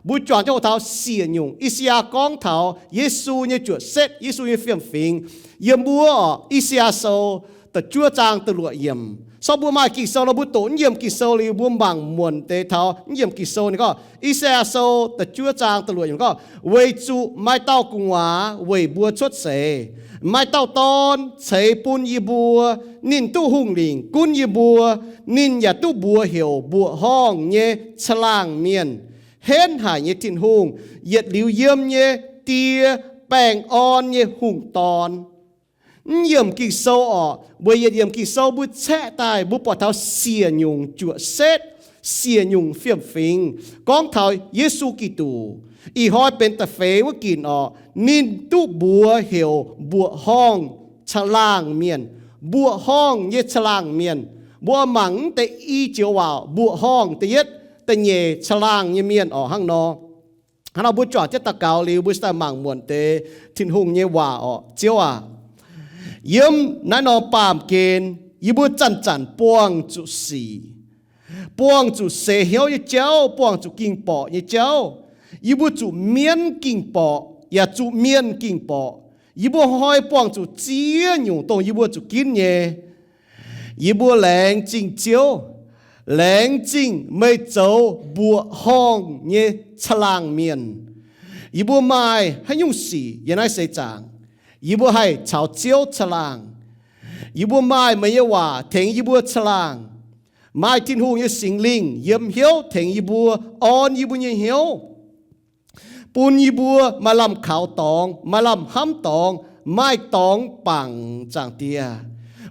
Mbuo juangc jienv hoqc taux siec nyungc I^saa^yaa gorngv taux Yesu nyei juoqc setv, Yesu nyei fiem-fingx. Yiem wuov orqc, I^saa^yaa Sou da'juov zaang da'luoqc yiemc. Sorng mbuo maaih Ging-Sou nor, mbuo doqc naaiv yiemc Ging-Sou liuz, mbuo mangc muonc deix taux naaiv yiemc Ging-Sou ninh gorngv, I^saa^yaa Sou da'juov zaang da'luoqc yiemc gorngv, Weic zuqc maaih dauh gu'nguaaz weic mbuo cuotv seix, maaih dauh dorn ceix bun yie mbuo. Ninh duqv hungh lingc gunv yie mbuo. Ninh yaac duqv mbuox heuc Mbuoqc Horngh nyei Caangh Laangh Mienh, Henv Haic nyei Tin-Hungh, Yietc Liuz Yiem nyei Die, Baengh Orn nyei Hungh Dorn. Naaiv yiemc Ging-Sou orqc, weic yietc yiemc Ging-Sou mbuo caeqv daaih mbuo buatc taux siec nyungc juoqc setv, siec nyungc fiem-fingx gorngv taux Yesu Giduc. Ih hnoi benx da'feix wuov ginc orqc, ninh duqv mbuox heuc Mbuoqc Horngh Caangh Laangh Mienh. Mbuoqc Horngh nyei Caangh Laangh Mienh. Mbuo mangc mv deix i joux waac, Mbuoqc Horngh da'yietv, da'nyeic Caangh Laangh nyei Mienh orqc hnangv nor. Hnangv nor mbuo juangc jienv daux gaux liuz, mbuo cingx daaih mangc muonc deix Tin-Hungh nyei waac orqc. Ziouv aac, yiem naaiv norm baamh gen yie mbuo zanc-zanc buangh zuqc sic, buangh zuqc seix hnyouv nyei jauv, buangh zuqc ging-borqc nyei jauv. Yie mbuo zuqc mienv ging-borqc yaac zuqc mienh ging-borqc. Yie mbuo hnoi buangh zuqc ziex nyungc dongh yie mbuo zuqc ginv nyei. Yie mbuo laengz zingh Ziouv, laengz zingh meih zoux mbuoqc horngh nyei caangh laangh mienh. Yie mbuo maaih haaix nyungc sic yiem naaiv seix zaangc, yie mbuo haih caux Ziouv caangh laangh. Yie mbuo maaih meih nyei waac tengx yie mbuo caangh laangh. Maaih Tin-Hungh nyei Singx Lingh yiem hnyouv tengx yie mbuo, orn yie mbuo nyei hnyouv, bun yie mbuo maaih lamh kaux dorngx, maaih lamh hnamv dorngx, maaih dorngx bangc, Zaangc Diex.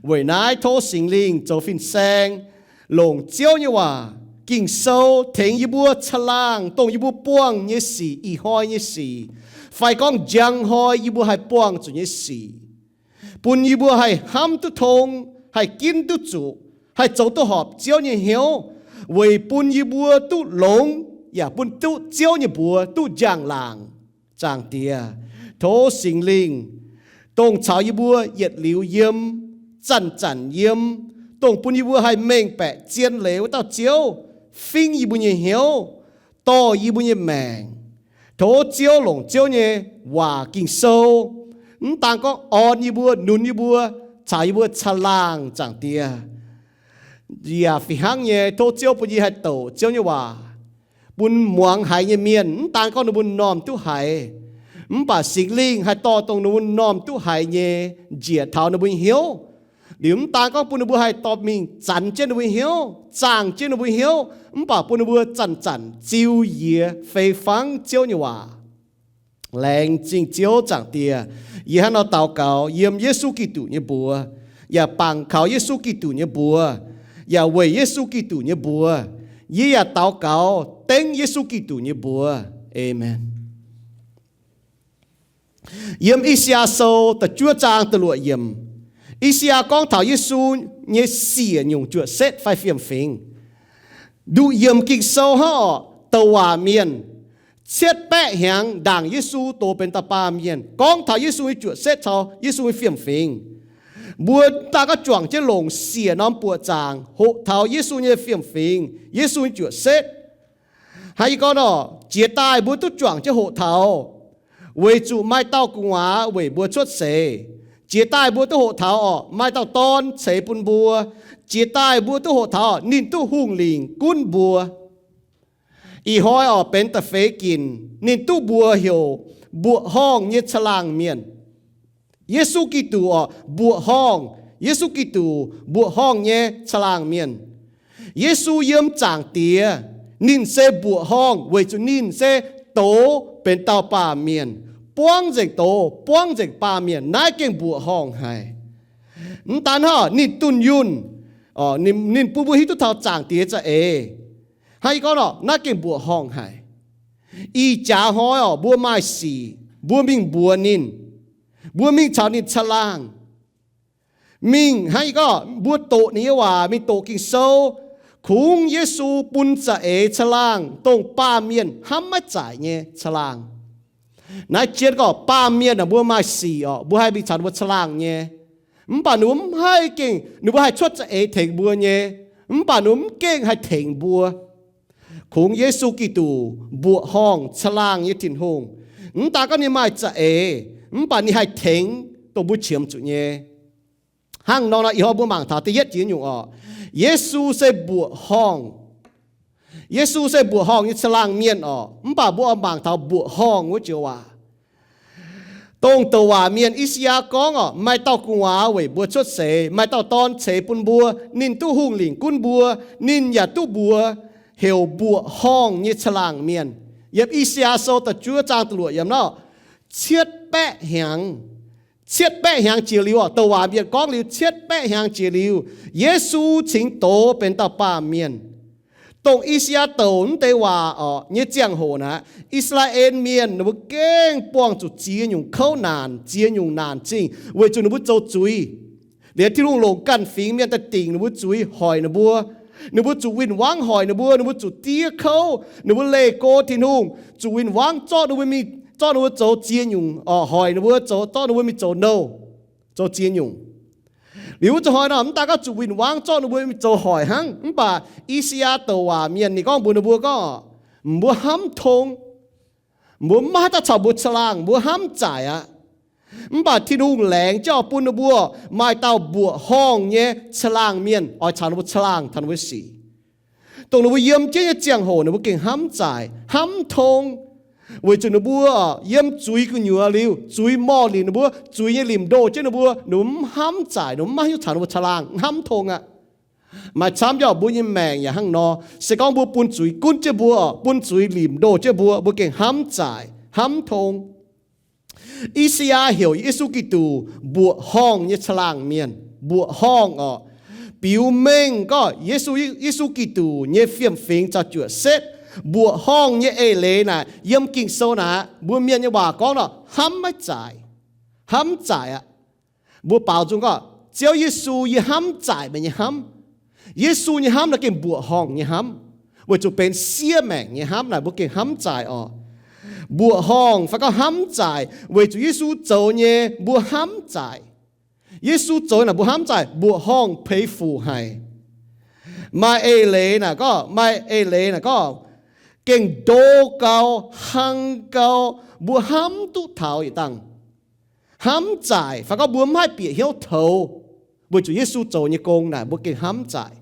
Weic naaiv tov Singx Lingh zoux fin-saeng, longc Ziouv nyei waac, Ging-Sou, tengx yie mbuo caangh laangh dongh yie mbuo buangh nyei sic, ih hnoi nyei sic, fai gorngv njang hnoi yie mbuo haih buangh zuqc nyei sic, bun yie mbuo haih hnamv duqv tong, haih ginv duqv zuqc, haih zoux duqv horpc Ziouv nyei hnyouv, weic bun yie mbuo duqv longx, yaac bun duqv Ziouv nyei mbuox duqv njang-laangc. Zaangc Diex, tov Singx Lingh, dongh caux yie mbuo yietc liuz yiem, zanc-zanc yiem, dongh bun yie mbuo haih mengh baeqc zien leiz wuov dauh Ziouv, fingv yie mbuo nyei hnyouv, dorh yie mbuo nyei maengc. Tov Ziouv longc Ziouv nyei waac, Ging-Sou, mv daan gorngv orn yie mbuo, nunc yie mbuo, caux yie mbuo caangh laangh, Zaangc Diex. Yaac fih hnangv nyei, tov Ziouv bun yie haih douc Ziouv nyei waac bun muangx haiz nyei mienh, mv daan gorngv ninh mbuo m'normh duqv haiz, mv baac Singx Lingh haih dorh dongh ninh mbuo m'normh duqv haiz nyei njiec taux ninh mbuo nyei hnyouv. Liuz mv daan gorngv bun ninh mbuo haih dorh mingh zanc jienv ninh mbuo nyei hnyouv, zaangh jienv ninh mbuo nyei hnyouv, mv baac bun ninh mbuo zanc-zanc ziux njiec fei fangv Ziouv nyei waac. Laengz zingh Ziouv, Zaangc Diex. Yie hnangv nor daux gaux yiem Yesu Giduc nyei mbuox, yaac bangc kaux Yesu Giduc nyei mbuox, yaac weic Yesu Giduc nyei mbuox. Yie yaac daux gaux dengv Yesu Giduc nyei mbuox. Aamen. Yiem I^saa^yaa Sou da'juov zaang da'luoqc yiemc, I^saa^yaa gorngv taux Yesu nyei siec nyungc juoqc setv fai fiem-fingx. Nduqc yiemc Ging-Sou hnangv orqc, douc waac mienh cietv baeqv hnyangx ndaangc Yesu doz benx dauh baamh mienh, gorngv taux Yesu nyei juoqc setv caux Yesu nyei fiem-fingx. Mbuo mv daan gorngv juangc jienv longc siec norm buoqc zaangc hoqc taux Yesu nyei fiem-fingx, Yesu nyei juoqc setv. Hnangv yie gorngv nor, jiex daaih mbuo duqv juangc jienv hoqc taux, weic zuqc maaih dauh gu'nguaaz weic mbuo cuotv seix. Jiex daaih mbuo duqv hoqc taux orqc, maaih dauh dorn ceix bun mbuo. Jiex daaih mbuo duqv hoqc taux orqc, ninh duqv hungh lingc gunv mbuo. Ih hnoi orqc benx da'feix ginc, ninh duqv mbuox heuc mbuoqc horngh nyei caangh laangh mienh. Yesu Giduc orqc, mbuoqc horngh. Yesu Giduc mbuoqc horngh nyei caangh laangh mienh. Yesu yiem Zaangc Diex, ninh se mbuoqc horngh weic zuqc ninh se doz benx dauh baamh mienh, buangv nzengc doz, buangv nzengc baamh mienh. Naaiv gengh mbuoqc horngh haic. Mv daan hnangv, ninh dunh yunh, ninh bun mbuo hiuv duqv taux Zaangc Diex za'eix. Hnangv yie gorngv nor, naaiv gengh mbuoqc horngh haic. Ih jaax hnoi orqc, mbuo maaih sic, mbuo mingh mbuox ninh, mbuo mingh caux ninh caangh laangh. Mingh hnangv yie gorngv, mbuo doqc ninh nyei waac, mingh doqc Ging-Sou, kungx Yesu bun za'eix caangh laangh, dongh baamh mienh hnamv maiv zaaic nyei caangh laangh. Naaiv jienv gorngv baamh mienh aah, mbuo maaih sic orqc, mbuo haih mingh caux ninh mbuo caangh laangh nyei. Mv baac ninh mbuo mv haih gengh, ninh mbuo haih cuotv za'eix tengx mbuo nyei. Mv baac ninh mbuo mv gengh haih tengx mbuo. kungx Yesu Giduc, mbuoqc horngh caangh laangh nyei Tin-Hungh. Mv daaih gorngv ninh maaih za'eix, mv baac ninh haih tengx dongh mbuo qiemx zuqc nyei. Hnangv nor nor, ih hnoi mbuo mangc taux da'yietv jiex nyungc orqc, Yesu se mbuoqc horngh. Yesu se mbuoqc horngh nyei caangh laangh mienh orqc. Mv baac mbuo oix mangc taux mbuoqc horngh wuov joux waac. Dongh douc waac mienh I^saa^yaa gorngv orqc, maaih dauh gu'nguaaz weic mbuo cuotv seix, maaih dauh dorn ceix bun mbuo. Ninh duqv hungh lingc gunv mbuo. Ninh yaac duqv mbuox heuc mbuoqc horngh nyei caangh laangh mienh. Yiem I^saa^yaa Sou da'juov zaang da'luoqc yiem nor, cietv baeqv hnyangx, cietv baeqv hnyangx jiex liuz orqc, douc waac mienh gorngv liuz cietv baeqv hnyangx jiex liuz, Yesu cingx doz benx dauh baamh mienh. Dongh I^saa^yaa douc naaiv deix waac orqc nyei ziangh hoc naaic, I^saa^laa^en Mienh ninh mbuo gengh buangh zuqc ziex nyungc kouv naanc, ziex nyungc naanc zingh weic zuqc ninh mbuo zoux zuiz. Liuz Tin-Hungh longc ganh fingx mienh daaih dingc ninh mbuo zuiz, hoic ninh mbuo. Ninh mbuo zuqc win-wangv hoic ninh mbuo, ninh mbuo zuqc diev kouv, ninh mbuo leih go Tin-Hungh, zuqc win-wangv zorqv ninh mbuo mingh, zorqv ninh mbuo zoux ziex nyungc, hoic ninh mbuo zoux, zorqv ninh mbuo mingh zoux nouh, zoux ziex nyungc. Liuz wuov zanc hnoi nor, mv daaih gorngv zuqc win-wangv zorqv ninh mbuo mingh zoux hoic hnangv. Mv baac I^saa^yaa douc waac mienh ninh gorngv mbuox ninh mbuo gorngv, mbuo hnamv tong, mbuo maiv haih daaih caux mbuo caangh laangh, mbuo hnamv zaaic aqv. Mv baac Tin-Hungh laengz jienv bun ninh mbuo maaih dauh mbuoqc horngh nyei caangh laangh mienh oix caux ninh mbuo caangh laangh taux ninh mbuo sic. Dongh ninh mbuo yiem jienv nyei ziangh hoc ninh mbuo gengh hnamv zaaic, hnamv tong, weic zuqc ninh mbuo yiem zuiz gu'nyuoz liuz, zuiz morh linc ninh mbuo, zuiz nyei limc ndoh jienv ninh mbuo, ninh mbuo mv hnamv zaaic, ninh mbuo mv maaih hnyouv caux ninh mbuo caangh laangh, hnamv tong aqv. Maaih camv jauv mbuo nyei maengc yaac hnangv nor. Se gorngv mbuo bun zuiz gunv jienv mbuo, bun zuiz limc ndoh jienv mbuo, mbuo gengh hnamv zaaic, hnamv tong. I^saa^yaa heuc Yesu Giduc mbuoqc horngh nyei caangh laangh mienh, mbuoqc horngh orqc, biux mengh gorngv Yesu, Yesu Giduc nyei fiem-fingx zaux-juoqc setv. Mbuoqc horngh nyei eix leiz naaic yiem Ging-Sou naaic, mbuo mienh nyei waac gorngv nor, hnamv maiv zaaic, hnamv zaaic aqv. Mbuo baaux nzung gorngv, Ziouv Yesu, yie hnamv zaaic meih nyei hnamv. Yesu nyei hnamv naaiv gengh mbuoqc horngh nyei hnamv, weic zuqc benx siev maengc nyei hnamv naaic, mbuo gengh hnamv zaaic orqc. Mbuoqc horngh fai gorngv hnamv zaaic weic zuqc Yesu zoux nyei mbuo hnamv zaaic. Yesu zoux naaic mbuo hnamv zaaic, mbuoqc horngh peix fuc haic. Maaih eix leiz naaic gorngv, maaih eix leiz naaic gorngv, gengh ndo gau, hlang gau, mbuo hnamv duqv taux yietc dangh. Hnamv zaaic fai gorngv mbuo mv haih bieqc hnyouv toux weic zuqc Yesu zoux nyei gong naaic mbuo gengh hnamv zaaic.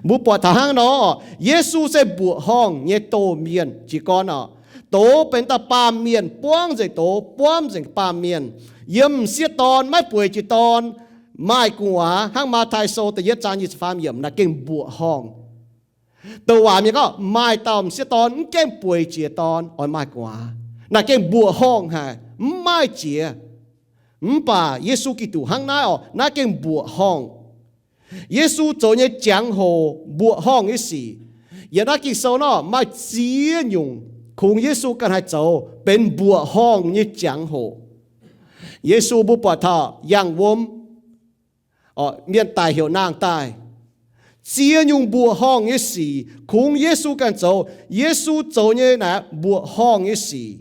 Mbuo buatc taux hnangv nor, Yesu se mbuoqc horngh nyei doh mienh jiez gorn orqc. Doz benx dauh baamh mienh, buangv nzengc doz, buangv nzengc baamh mienh, yiem m'sieqv dorn, maiv bueix jiex dorn, maaih gu'nguaaz, hnangv Matv^tai Sou da'yietv zaang nyic ziepc faam yiemc naaic gengh mbuoqc horngh. Douc waac mienh gorngv maaih dauh m'sieqv dorn mv gaengh bueix jiex dorn oix maaih gu'nguaaz, naaic gengh mbuoqc horngh haic, mv maaih jiex. Mv baac Yesu Giduc hnangv naaiv orqc, naaiv gengh mbuoqc horngh. Yesu zoux nyei jangx-hoc mbuoqc horngh nyei sic. Yiem naaiv Ging-Sou nor maaih ziex nyungc kungx Yesu ganh haih zoux benx mbuoqc horngh nyei jangx-hoc. Yesu mbuo buatc taux yangh wuom, mienh daic heuc nangh daaih. Ziex nyungc mbuoqc horngh nyei sic kungx Yesu ganh zoux. Yesu zoux nyei naaiv mbuoqc horngh nyei sic.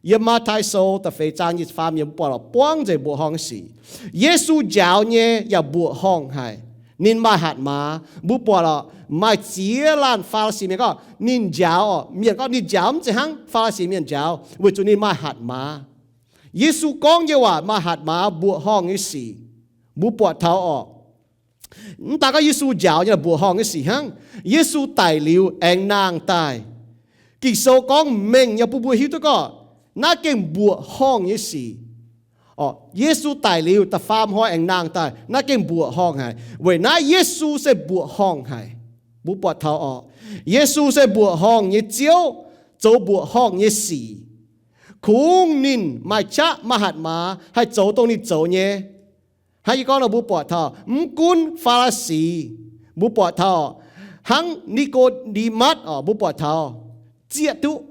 Yiem Matv^tai Sou da'feix zaang nyic ziepc faam yiemc mbuo buatc lorqc, buangv nzengc mbuoqc horngh nyei sic. Yesu njaaux nyei yaac mbuoqc horngh haic. Ninh maaih hatc maaz. Mbuo buatc lorqc, maaih ziex laanh Faa^li^si mienh gorngv ninh njaaux orqc, mienh gorngv ninh njaaux mv zeiz hnangv Faa^li^si mienh njaaux weic zuqc ninh maaih hatc maaz. Yesu gorngv nyei waac maaih hatc maaz, mbuoqc horngh nyei sic. Mbuo buatc taux orqc, mv daan gorngv Yesu njaaux nyei mbuoqc horngh nyei sic hnangv. Yesu daic liuz aengx nangh daaih. Ging-Sou gorngv mengh nyei bun mbuo hiuv duqv gorngv naaiv gengh mbuoqc horngh nyei sic. Yesu daic liuz da'faam hnoi aengx nangh daaih, naaiv gengh mbuoqc horngh haic. Weic naaiv Yesu se mbuoqc horngh haic. Mbuo buatc taux orqc, Yesu se mbuoqc horngh nyei Ziouv, zoux mbuoqc horngh nyei sic. Kungx ninh maaih qaqv maaih hatc maaz haih zoux dongh ninh zoux nyei. Hnangv yie gorngv nor, mbuo buatc taux mv gunv Faa^li^si, mbuo buatc taux hnangv Ni^ko^nde^matv orqc, mbuo buatc taux zieqv duqv.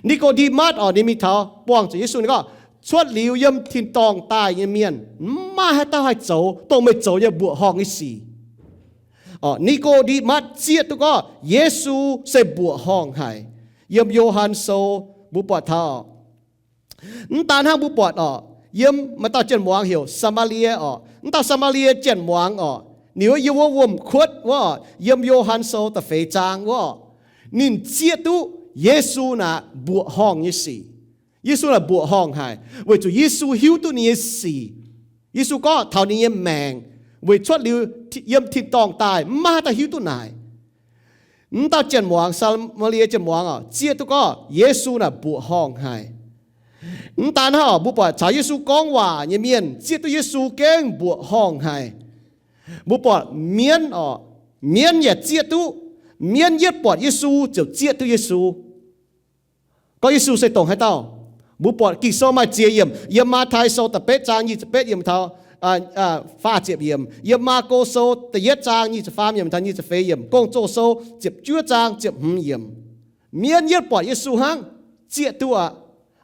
Ni^ko^nde^matv orqc, ninh mingh taux buangh zuqc Yesu, ninh gorngv, cuotv liuz yiem tin-dorngh daaih nyei mienh, mv maaih haaix dauh haih zoux dongh meih zoux nyei mbuoqc horngh nyei sic. Ni^ko^nde^matv zieqv duqv gorngv Yesu se mbuoqc horngh haic. Yiem Yo^han Sou mbuo buatc taux mv daan hnangv, mbuo buatc orqc, yiem maaih dauh janx-muangz heuc Saa^maa^lie orqc. Mv dauh Saa^maa^lie janx-muangz orqc, ninh wuov yiem wuov wuom-kuotv wuov orqc, yiem Yo^han Sou da'feix zaang wuov orqc, ninh zieqv duqv Yesu naaic mbuoqc horngh nyei sic. Yesu naaic mbuoqc horngh haic, weic zuqc Yesu hiuv duqv ninh nyei sic. Yesu gorngv taux ninh nyei maengc weic cuotv liuz yiem tin-dorngh daaih maiv maaih haaix dauh hiuv duqv naaic. Mv dauh jien-muangz, Saa^maa^lie jien-muangz oc, zieqv duqv gorngv Yesu naaic mbuoqc horngh haic. Mv daan hnangv oc, mbuo buatc caux Yesu gorngv waac nyei mienh zieqv duqv Yesu gengh mbuoqc horngh haic. Mbuo buatc mienv oc, mienv yaac zieqv duqv. Mienv yietv buatc Yesu ziouc zieqv duqv Yesu, gorngv Yesu se dongh haaix dauh. Mbuo buatc Ging-Sou maaih ziex yiemc, yiem Matv^tai Sou da'betv zaang nyic ziepc betv yiemc taux faah ziepc yiemc, yiem Maako Sou da'yietv zaang nyic ziepc faam yiemc taux nyic ziepc feix yiemc, Gong-Zoh Sou ziepc juov zaang ziepc hmz yiemc. Mienv yietv buatc Yesu hnangv, zieqv duqv aqv.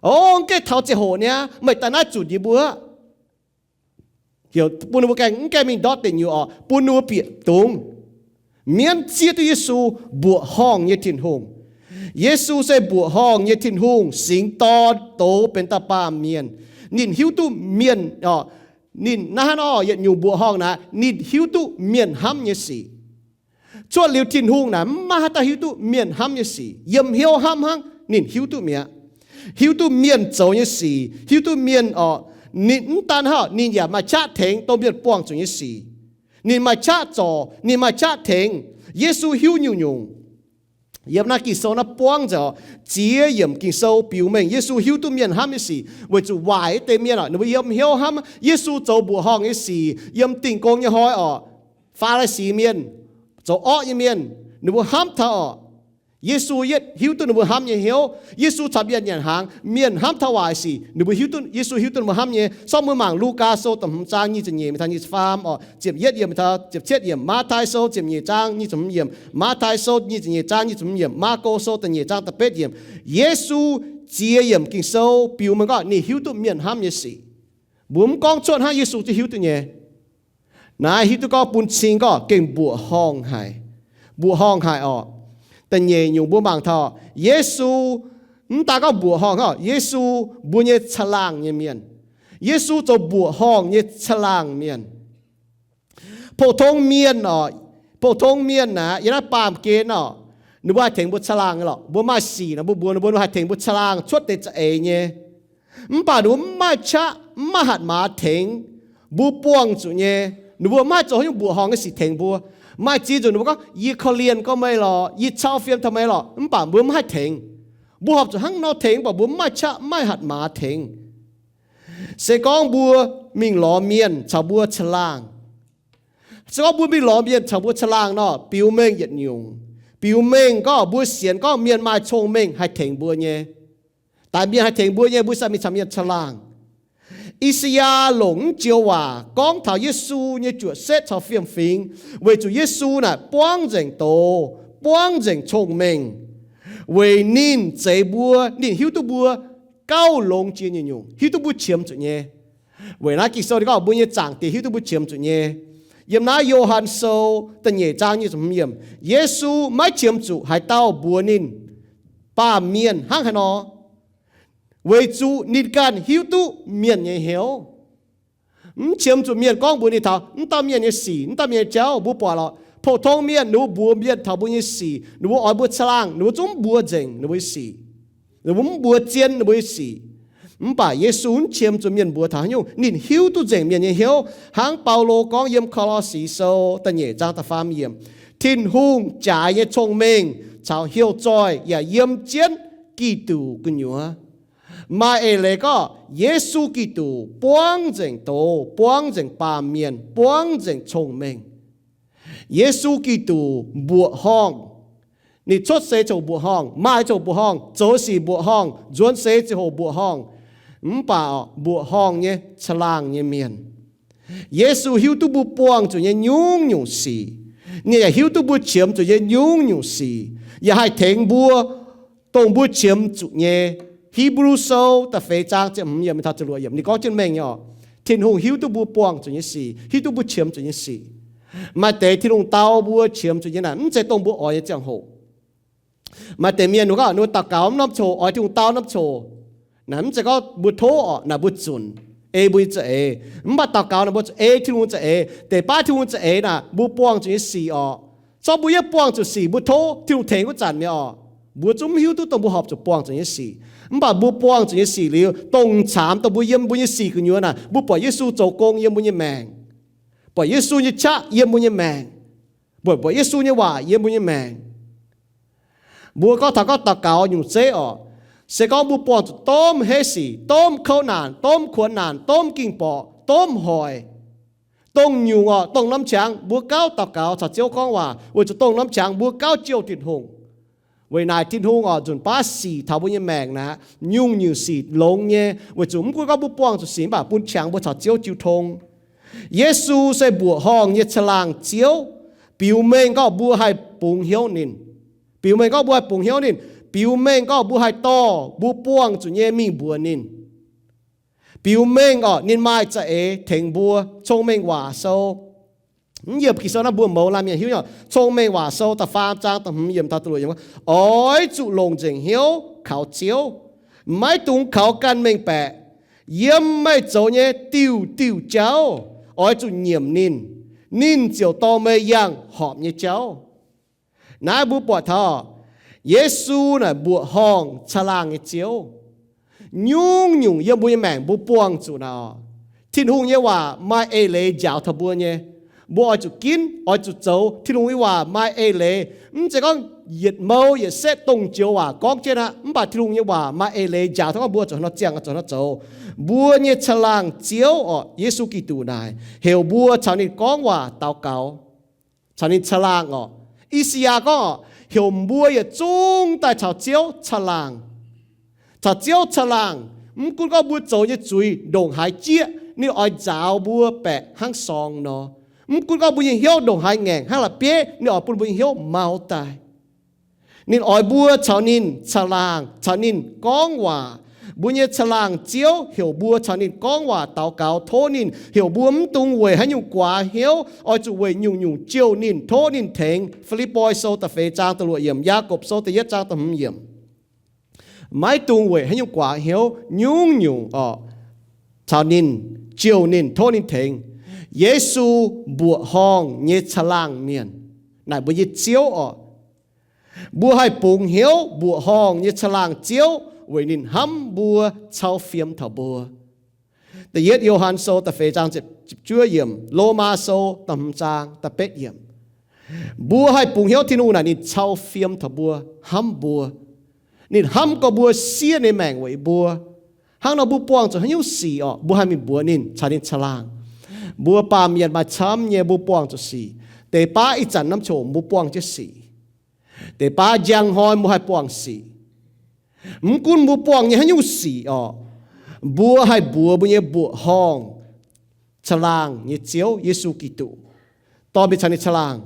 O, mv gaengh taux ziangh hoc niaa, meih daaih naaiv zunc yie mbuo, heuc bun ninh mbuo gaengh mv gaengh mingh ndortv deic nyuoqc oc, bun ninh mbuo bieqc dungz. Mienv zieqv duqv Yesu, mbuoqc horngh nyei Tin-Hungh. Yesu se mbuoqc horngh nyei Tin-Hungh, singx dorn douz benx dauh baamh mienh. Ninh hiuv duqv mienh, ninh naaiv hnangv nor yietc nyungc mbuoqc horngh naaic, ninh hiuv duqv mienh hnamv nyei sic. Cuotv liuz Tin-Hungh naaic mv maaih haaix dauh hiuv duqv mienh hnamv nyei sic. Yiem hnyouv hnamv hnangv ninh hiuv duqv mi'aqv. Hiuv duqv mienh zoux nyei sic, hiuv duqv mienh oc. Ninh mv daan hnangv, ninh yaac maaih qaqv tengx dongh mienh buangh zuqc nyei sic. Ninh maaih qaqv zorc, ninh maaih qaqv tengx. Yesu hiuv nyungc-nyungc. Yiem naaiv Ging-Sou naaiv buangv nzengc oc, ziex yiemc Ging-Sou biux mengh Yesu hiuv duqv mienh hnamv nyei sic. Weic zuqc waaic deix mienh oc, ninh mbuo yiem hnyouv hnamv Yesu zoux mbuoqc horngh nyei sic. Yiem dingh gong nyei hnoi oc, Faa^li^si mienh, zoux orqv nyei mienh, ninh mbuo hnamv taux oc, Yesu yietv hiuv duqv ninh mbuo hnamv nyei hnyouv. Yesu caux mienh nyanc hnaangx, mienh hnamv taux waaic sic, ninh mbuo hiuv duqv, Yesu hiuv duqv ninh mbuo hnamv nyei. Sortv mbuo mangc Lugaa Sou da'hmz zaang nyic ziepc nyeic mingh taux nyic ziepc faam oc, ziepc yietv yiemc taux ziepc cietv yiemc, Matv^tai Sou ziepc nyeic zaang nyic ziepc hmz yiemc, Matv^tai Sou nyic ziepc nyeic zaang nyic ziepc hmz yiemc, Maako Sou da'nyeic zaang da'betv yiemc. Yesu ziex yiemc Ging-Sou biux mengh gorngv ninh hiuv duqv mienh hnamv nyei sic. Mbuo mv gorngv cuotv hnangv, Yesu zungv hiuv duqv nyei. Naaiv hiuv duqv gorngv bun cing gorngv gengh mbuoqc horngh haic. Mbuoqc horngh haic oc. Da'nyeic nyungc mbuo mangc taux Yesu mv daan gorngv mbuoqc horngh hnangv, Yesu mbuo nyei caangh laangh nyei mienh. Yesu zoux mbuoqc horngh nyei caangh laangh mienh. Pou-tong mienh oc, pou-tong mienh naaic yiem naaiv baamh gen oc, ninh mbuo haih tengx mbuo caangh laangh nyei lorqc. Mbuo maaih sic nor, mbuo mbuox ninh mbuo haih tengx mbuo caangh laangh cuotv deix za'eix nyei. Mv baac ninh mbuo mv maaih qaqv, mv maaih hatc maaz tengx mbuo buangh zuqc nyei. Ninh mbuo mv haih zoux haaix nyungc mbuoqc horngh nyei sic tengx mbuo. Maaih ziex nzunc ninh mbuo gorngv, yie korv-lienh gorngv meih lorqc, yie cau fiem taux meih lorqc, mv baac mbuo mv haih tengx. Mbuo horpc zuqc hnangv nor tengx, mv baac mbuo mv maaih qaqv, mv maaih hatc maaz tengx. Se gorngv mbuo mingh lorz mienh caux mbuo caangh laangh, se gorngv mbuo mingh lorz mienh caux mbuo caangh laangh nor, biux mengh yietc nyungc. Biux mengh gorngv mbuo sienx gorngv mienh maaih cong-mengh haih tengx mbuo nyei. Daaih mienh haih tengx mbuo nyei, mbuo sai mingh caux mienh caangh laangh. I^saa^yaa longc naaiv joux waac gorngv taux Yesu nyei juoqc setv caux fiem-fingx, weic zuqc Yesu naaic buangv nzengc doz, buangv nzengc cong-mengh, weic ninh zeix mbuo, ninh hiuv duqv mbuo gauh longx jiex nyungc-nyungc, hiuv duqv mbuo qiemx zuqc nyei. Weic naaiv Ging-Sou ninh gorngv mbuo nyei Zaangc Diex hiuv duqv mbuo qiemx zuqc nyei. Yiem naaiv Yo^han Sou da'nyeic zaang nyic ziepc hmz yiemc, Yesu maiv qiemx zuqc haaix dauh mbuox ninh baamh mienh hnangv haaix nor, weic zuqc ninh ganh hiuv duqv mienh nyei hnyouv. Mv qiemx zuqc mienh gorngv mbuox ninh taux mv dauh mienh nyei sic, mv dauh mienh nyei jauv. Mbuo buatc lorqc, pou-tong mienh ninh mbuo mbuox mienh taux mbuo nyei sic, ninh mbuo oix mbuo caangh laangh, ninh mbuo zungv mv mbuox nzengc ninh mbuo nyei sic. Ninh mbuo mv mbuox zien ninh mbuo nyei sic. Mv baac Yesu mv qiemx zuqc mienh mbuox taux haaix nyungc. Ninh hiuv duqv nzengc mienh nyei hnyouv, hnangv Baulo gorngv yiem Ko^lo^si Sou da'nyeic zaang da'faam yiemc, Tin-Hungh jaaix nyei cong-mengh caux heuc zoih yaac yiem jienv Giduc gu'nyuoz. Maaih eix leiz gorngv Yesu Giduc buangv nzengc doz, buangv nzengc baamh mienh, buangv nzengc cong-mengh. Yesu Giduc mbuoqc horngh. Ninh cuotv seix ziouc mbuoqc horngh, maaih ziouc mbuoqc horngh, zoux sic mbuoqc horngh, nzuonx seix ziouc hoc mbuoqc horngh. Mv baac mbuoqc horngh nyei caangh laangh nyei mienh. Yesu hiuv duqv mbuo buangh zuqc nyei nyungc-nyungc sic. Ninh yaac hiuv duqv mbuo qiemx zuqc nyei nyungc-nyungc sic, yaac haih tengx mbuo dongh mbuo qiemx zuqc nyei. Hipv^lu Sou da'feix zaang ziepc hmz yiemc taux ziepc luoqc yiemc ninh gorngv jienv mengh nyei oc. Tin-Hungh hiuv duqv mbuo buangh zuqc nyei sic, hiuv duqv mbuo qiemx zuqc nyei sic. Maaih deix Tin-Hungh dau mbuo qiemx zuqc nyei naaic mv zeiz dongh mbuo oix nyei ziangh hoc. Maaih deix mienh ninh gorngv ninh mbuo daux gaux mv norm coc, oix Tin-Hungh dau norm coc. Naaic mv zeiz gorngv mbuo tov oc, naaic mbuo zunc ei mbuo nyei za'eix. Mv baac daux gaux naaic mbuo zuqc ei Tin-Hungh za'eix. Deix baav Tin-Hungh za'eix naaic mbuo buangh zuqc nyei sic oc. Zorqv mbuo yiem buangh zuqc sic, mbuo tov Tin-Hungh tengx wuov zanc mi'aqv orqc, mbuo zungv mv hiuv duqv dongh mbuo horpc zuqc buangh zuqc nyei sic. Mv baac mbuo buangh zuqc nyei sic liuz, dongh caamx dongh mbuo yiem mbuo nyei sic gu'nyuoz naaic, mbuo buatc Yesu zoux gong yiem mbuo nyei maengc, buatc Yesu nyei qaqv yiem mbuo nyei maengc, buatc, buatc Yesu nyei waac yiem mbuo nyei maengc. Mbuo gorngv taux gorngv daux gaux nyungc zeiv orqc, se gorngv mbuo buangh zuqc domh heiv sic, domh kouv naanc, domh kuonx naanc, domh ging-borqc, domh hoic, dongh nyungc orqc, dongh norm qangx mbuo gauh daux gaux caux Ziouv gorngv waac, weic zuqc dongh norm qangx mbuo gauh jouh Tin-Hungh. Weic naaic Tin-Hungh orqc, nzunc baav sic taux mbuo nyei maengc naaic, nyungc-nyungc sic longx nyei, weic zuqc mv gunv gorngv mbuo buangh zuqc sic, mv baac bun qangx mbuo caux Ziouv jiu tong. Yesu se mbuoqc horngh nyei caangh laangh Ziouv, biux mengh gorngv mbuo haih bungx hnyouv ninh. Biux mengh gorngv mbuo haih bungx hnyouv ninh. Biux mengh gorngv mbuo haih dorh mbuo buangh zuqc nyei mingh mbuox ninh. Biux mengh orqc, ninh maaih za'eix tengx mbuo. Cong-Mengh Waac Sou, mv yiem Ging-Sou naaiv mbuo mouz laanh mienh hiuv nyei. Cong-Mengh Waac Sou da'faam zaang da'hmz yiemc taux da'luoqc yiemc, oix zuqc longc nzengc hnyouv kaux Ziouv, maiv dungx kaux ganh mengh baeqc. Yiem meih zoux nyei diuh diuh jauv oix zuqc nyiemc ninh, ninh ziouc dorh meih yangh horpc nyei jauv. Naaiv mbuo buatc taux Yesu naaic mbuoqc horngh caangh laangh nyei Ziouv. Nyungc-nyungc yiem mbuo nyei maengc mbuo buangh zuqc naaic orqc, Tin-Hungh nyei waac maaih eix leiz njaaux taux mbuo nyei. Mbuo oix zuqc ginv, oix zuqc zoux. Tin-Hungh nyei waac maaih eix leiz. Mv zeiz gorngv yietc mou yietc setv dongh joux waac gorngv jienv aqv, mv baac Tin-Hungh nyei waac maaih eix leiz njaaux taux gorngv mbuo zuqc haaix nor ziangh, zuqc haaix nor zoux. Mbuo nyei caangh laangh Ziouv orqc, Yesu Giduc naaic heuc mbuo caux ninh gorngv waac daux gaux, caux ninh caangh laangh orqc. I^saa^yaa gorngv orqc, heuc mbuo yietc zungv daaih caux Ziouv caangh laangh. Caux Ziouv caangh laangh, mv gunv gorngv mbuo zoux nyei zuiz ndongc haaix jieqv, ninh oix nzaaux mbuo baeqc hnangv sorng nor. Mv gunv gorngv mbuo nyei hnyouv ndongc haaix ngaengc hnangv la'bieiv, ninh oix bun mbuo nyei hnyouv mau daaih. Ninh oix mbuo caux ninh caangh laangh, caux ninh gorngv waac. Mbuo nyei caangh laangh Ziouv heuc mbuo caux ninh gorngv waac daux gaux, tov ninh. Heuc mbuo mv dungx weic haaix nyungc guaax hnyouv, oix zuqc weic nyungc-nyungc jouh ninh, tov ninh tengx. Fi^lipv^poi Sou da'feix zaang da'luoqc yiemc, Yaagorpc Sou da'yietv zaang da'hmz yiemc. Maiv dungx weic haaix nyungc guaax hnyouv, nyungc-nyungc orqc, caux ninh, jouh ninh, tov ninh tengx. Yesu mbuoqc horngh nyei caangh laangh mienh, naaic mbuo nyei Ziouv orqc. Mbuo haih bungx hnyouv mbuoqc horngh nyei caangh laangh Ziouv weic ninh hnamv mbuo, cau fiem taux mbuo. Da'yietv Yo^han Sou da'feix zaang ziepc juov yiemc, Lomaa Sou da'hmz zaang da'betv yiemc. Mbuo haih bungx hnyouv Tin-Hungh naaic ninh cau fiem taux mbuo, hnamv mbuo. Ninh hnamv gorngv mbuo siev ninh maengc weic mbuo. Hnangv nor mbuo buangh zuqc haaix nyungc sic orqc, mbuo haih mingh mbuox ninh, caux ninh caangh laangh. Mbuo baamh mienh maaih camv nyei mbuo buangh zuqc sic. Deix baav ih zanc norm qongx mbuo buangh jienv sic. Deix baav njang hnoi mbuo haih buangh sic. Mv gunv mbuo buangh nyei haaix nyungc sic orqc, mbuo haih mbuox mbuo nyei mbuoqc horngh caangh laangh nyei Ziouv, Yesu Giduc, dorh mingh caux ninh caangh laangh.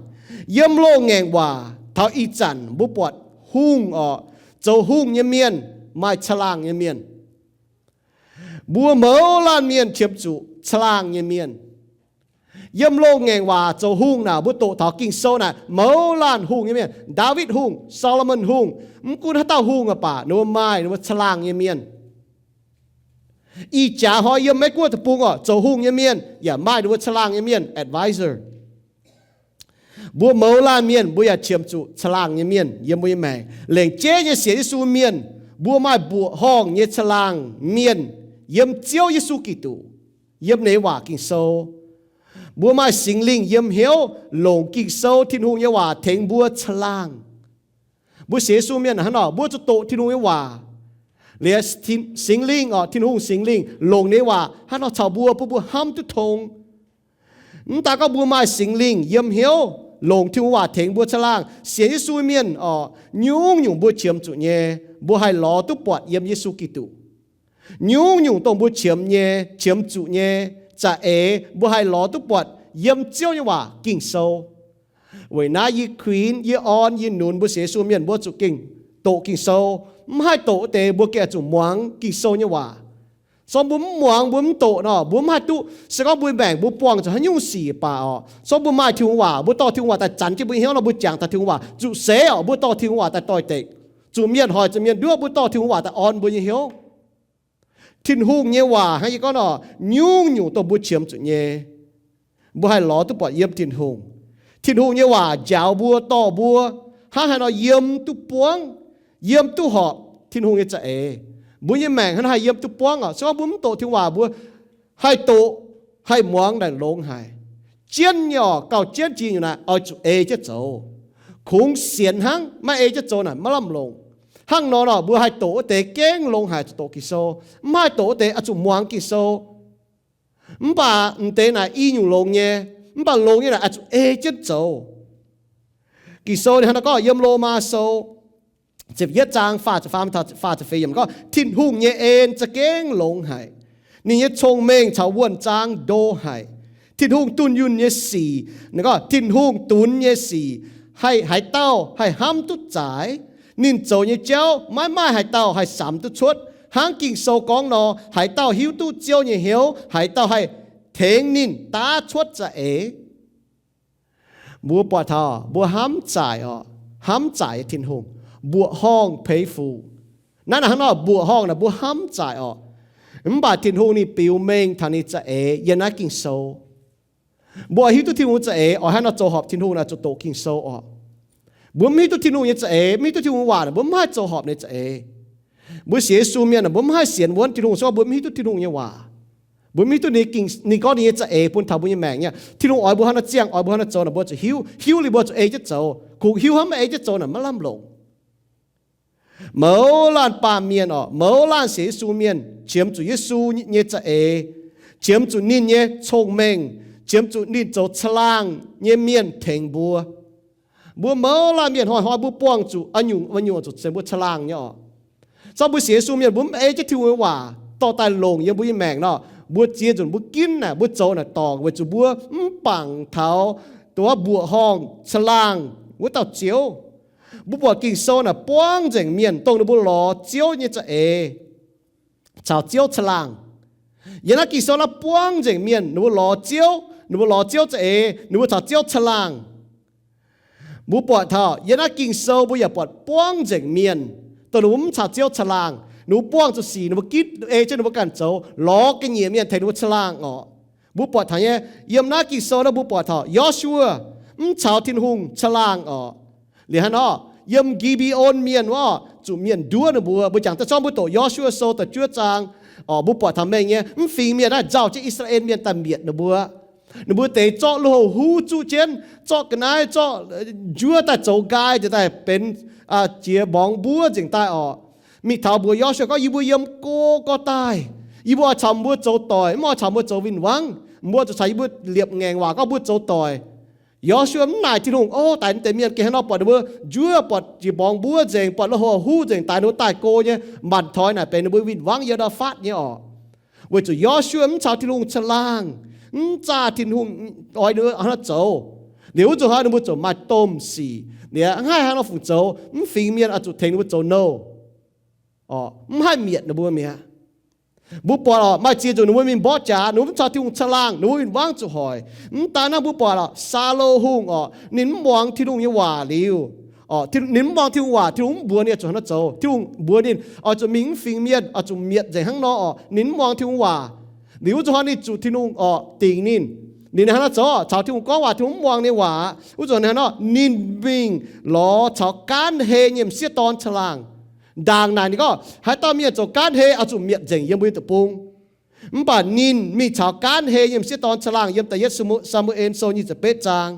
Yiem loz-ngaengc waac taux ih zanc mbuo buatc hungh orqc, zoux hungh nyei mienh, maaih caangh laangh nyei mienh. Mbuo mouz laanh mienh qiemx zuqc caangh laangh nyei mienh. Yiem loz-ngaengc waac zoux hungh naaic, mbuo doqc taux Ging-Sou naaic, mouz laanh hungh nyei mienh, Ndaawitv Hungh, Saa^lo^morn Hungh, mv gunv haaix dauh hungh aqv baac ninh mbuo maaih ninh mbuo caangh laangh nyei mienh. Ih jaax hnoi yiem Meiv Guoqv deic-bung orqc, zoux hungh nyei mienh yaac maaih ninh mbuo caangh laangh nyei mienh, advisor. Mbuo mouz laanh mienh mbuo yaac qiemx zuqc caangh laangh nyei mienh yiem mbuo nyei maengc. Lengc jeiv nyei sienx Yesu mienh, mbuo maaih mbuoqc horngh nyei caangh laangh mienh yiem Ziouv Yesu Giduc, yiem ninh nyei waac Ging-Sou. Mbuo maaih Singx Lingh yiem hnyouv, longc Ging-Sou, Tin-Hungh nyei waac tengx mbuo caangh laangh. Mbuo sienx Yesu mienh hnangv nor, mbuo zuqc doqc Tin-Hungh nyei waac. Liuz Singx Lingh orqc, Tin-Hungh Singx Lingh longc ninh nyei waac hnangv nor caux mbuo, bun mbuo hnamv duqv tong. Mv daaih gorngv mbuo maaih Singx Lingh yiem hnyouv, longc Tin-Hungh waac tengx mbuo caangh laangh, sienx Yesu mienh orqc, nyungc-nyungc mbuo qiemx zuqc nyei, mbuo haih lorz duqv buatc yiem Yesu Giduc. Nyungc-nyungc dongh mbuo qiemx nyei, qiemx zuqc nyei za'eix, mbuo haih lorz duqv buatc yiem Ziouv nyei waac Ging-Sou. Weic naaiv yie kuinx, yie orn, yie nunz mbuo sienx Yesu mienh mbuo zuqc gengh doqc Ging-Sou. Mv haih doqc wuov deix mbuo gengh zuqc muangx Ging-Sou nyei waac. Se gorngv mbuo mv muangx, mbuo mv doqc nor, mbuo mv haih duqv. Se gorngv mbuo maengc mbuo buangh zuqc haaix nyungc sic baac orqc, se gorngv mbuo maaih Tin-Hungh waac, mbuo dorh Tin-Hungh waac daaih zanc jienv mbuo nyei hnyouv nor, mbuo jangx taux Tin-Hungh waac. Zuqc seix orqc, mbuo dorh Tin-Hungh waac daaih doix-dekc. Zuqc mienh hoic, zuqc mienh nduov, mbuo dorh Tin-Hungh waac daaih orn mbuo nyei hnyouv. Tin-Hungh nyei waac hnangv yie gorngv nor, nyungc-nyungc dongh mbuo qiemx zuqc nyei, mbuo haih lorz duqv buatc yiem Tin-Hungh. Tin-Hungh nyei waac njaaux mbuo, dorh mbuo hnangv haaix nor yiem duqv buangv, yiem duqv horpc Tin-Hungh nyei za'eix. Mbuo nyei maengc hnangv haaix yiem duqv buangv oc. Se gorngv mbuo mv doqc Tin-Hungh waac, mbuo haih doqc, haih muangx naaic longx haic. Jienv nyei oc, gauh jienv jiex nyungc naaic oix zuqc ei jienv zoux. Kungx sienx hnangv, maiv ei jienv zoux naaic maiv lamh longc. Hnangv nor nor, mbuo haih doqc wuov deix gengh longx haic zuqc doqc Ging-Sou. Mv haih doqc wuov deix oix zuqc muangx Ging-Sou. Mv baac m'deix naaic i nyungc longx nyei, mv baac longx nyei naaic oix zuqc ei jienv zoux. Ging-Sou ninh hnangv naaiv gorngv yiem Lomaa Sou ziepc yietv zaang faah ziepc faam taux faah ziepc feix yiemc gorngv, Tin-Hungh nyei en za'gengh longx haic. Ninh nyei cong-mengh caux wuonh zaang ndo haic. Tin-Hungh dunh yunh nyei sic, ninh gorngv Tin-Hungh dunx nyei sic, haih haaix dauh haih hnamv duqv zaaix? Ninh zoux nyei jauv maiv maaih haaix dauh haih samx duqv cuotv. Hnangv Ging-Sou gorngv nor, haaix dauh hiuv duqv Ziouv nyei hnyouv? Haaix dauh haih tengx ninh daav cuotv za'eix? Mbuo buatc taux mbuo hnamv zaaic oc, hnamv zaaic nyei Tin-Hungh, mbuoqc horngh peix fuc. Naaiv naaic hnangv nor, mbuoqc horngh naaic mbuo hnamv zaaic oc. Mv baac Tin-Hungh ninh biux mengh taux ninh za'eix yiem naaiv Ging-Sou. Mbuo oix hiuv duqv Tin-Hungh za'eix, oix hnangv nor zoux horpc Tin-Hungh naaic zuqc doqc Ging-Sou oc. Mbuo mv hiuv duqv Tin-Hungh nyei za'eix, mv hiuv duqv Tin-Hungh waac, mbuo mv haih zoux horpc ninh za'eix. Mbuo sienx Yesu mienh, mbuo mv haih sienx wuonv Tin-Hungh se gorngv mbuo mv hiuv duqv Tin-Hungh nyei waac. Mbuo mv hiuv duqv ninh, ninh gorngv ninh nyei za'eix bun taux mbuo nyei maengc nyei. Tin-Hungh oix mbuo hnangv nor ziangh, oix mbuo hnangv nor zoux naaic, mbuo zuqc hiuv. Hiuv liuz mbuo zuqc ei jienv zoux. Kungx hiuv hnangv maiv ei jienv zoux naaic maiv lamh longc. Mouz laanh baamh mienh oc, mouz laanh sienx Yesu mienh qiemx zuqc Yesu nyei za'eix, qiemx zuqc ninh nyei cong-mengh, qiemx zuqc ninh zoux caangh laangh nyei mienh tengx mbuo. Mbuo mouz laanh mienh hnoi-hnoi mbuo buangh zuqc nyungc-nyungc zuqc se mbuo caangh laangh nyei oc. Zorqv mbuo sienx Yesu mienh mbuo mv ei jienv Tin-Hungh nyei waac dorh daaih longc yiem mbuo nyei maengc nor, mbuo ziex nzunc mbuo ginv naaic, mbuo zoux naaic dorngc weic zuqc mbuo mv bangc taux dongh mbuoqc horngh caangh laangh wuov dauh Ziouv. Mbuo buatc Ging-Sou naaic buangv nzengc mienh dongh ninh mbuo lorz Ziouv nyei za'eix caux Ziouv caangh laangh. Yiem naaiv Ging-Sou naaiv buangv nzengc mienh ninh mbuo lorz Ziouv, ninh mbuo lorz Ziouv za'eix, ninh mbuo caux Ziouv caangh laangh. Mbuo buatc taux yiem naaiv Ging-Sou mbuo yaac buatc buangv nzengc mienh dongh ninh mbuo mv caux Ziouv caangh laangh, ninh mbuo buangh zuqc sic, ninh mbuo ginv ei jienv ninh mbuo ganh zoux, lorz ga'nyiec mienh tengx ninh mbuo caangh laangh oc. Mbuo buatc taux nyei, yiem naaiv Ging-Sou naaiv mbuo buatc taux Yo^su^waa mv caux Tin-Hungh caangh laangh oc. Liuz hnangv nor, yiem Gi^mbe^on mienh wuov zuqc mienh nduov ninh mbuo. Mbuo jangx daaih zorqv mbuo doqc Yo^su^waa Sou da'juov zaang oc, mbuo buatc taux mengh nyei mv fingx mienh naaiv nzauh jienv I^saa^laa^en Mienh daaih mietc ninh mbuo. Ninh mbuo deix zorqv lui-houx huv zuqv jienv, zorqv ga'naaiv, zorqv njuov daaih zoux nqaai nzengc daaih benx jiex mborngz mbuov nzengc daaih oc. Mingh taux mbuox Yo^su^waa gorngv, yie mbuo yiem go gorx daaih. Yie mbuo oix caux mbuo zoux doic, mv oix caux mbuo zoux win-wangv. Mbuo zuqc caux yie mbuo liepc ngaengc waac gorngv mbuo zoux doic. Yo^su^waa mv naaic Tin-Hungh, o, daix deix mienh gengh hnangv nor, buatc ninh mbuo njuov, buatc jiex mborngz mbuov nzengc, buatc lui-houx huv nzengc, daix ninh mbuo daaih go nyei, mbanc toi naaic benx ninh mbuo win-wangv yiem ndau-faatv nyei oc. Weic zuqc Yo^su^waa mv caux Tin-Hungh caangh laangh, mv zaah Tin-Hungh oix ninh mbuo hnangv nor zoux. Liuz wuov zuqc hnoi ninh mbuo ziouc maaih domh sic. Liuz mv haih hnangv nor fungc zoux, mv fingx mienh oix zuqc tengx ninh mbuo zoux nouh, mv haih mietc ninh mbuo mi'aqv. Mbuo buatc oc, maaih ziex nzunc ninh mbuo mingh mborqv jaax, ninh mbuo mv caux Tin-Hungh caangh laangh, ninh mbuo win-wangv zuqc hoic. Mv daan naaiv mbuo buatc oc, Saulo Hungh oc, ninh mv muangx Tin-Hungh nyei waac liuz, ninh mv muangx Tin-Hungh waac, Tin-Hungh mv mbuox ninh oix zuqc hnangv nor zoux. Tin-Hungh mbuox ninh oix zuqc mingh mv fingx mienh, oix zuqc mietc nzengc hnangv nor oc, ninh mv muangx Tin-Hungh waac. Liuz wuov zuqc hnoi ninh zuqc Tin-Hungh oc dingc ninh. Ninh hnangv nor zoux, caux Tin-Hungh gorngv waac, Tin-Hungh mv muangx ninh waac. Wuov zuqc hnoi nor ninh mingh lorz caux gaanv hei nyei m'sieqv dorn caangh laangh. Ndaangc naaic ninh gorngv, haaix dauh mienh zoux gaanv hei oix zuqc mietc nzengc yiem mbuo nyei deic-bung. Mv baac ninh mingh caux gaanv hei nyei m'sieqv dorn caangh laangh yiem Da'yietv Saa^mu^en Sou nyic ziepc betv zaang.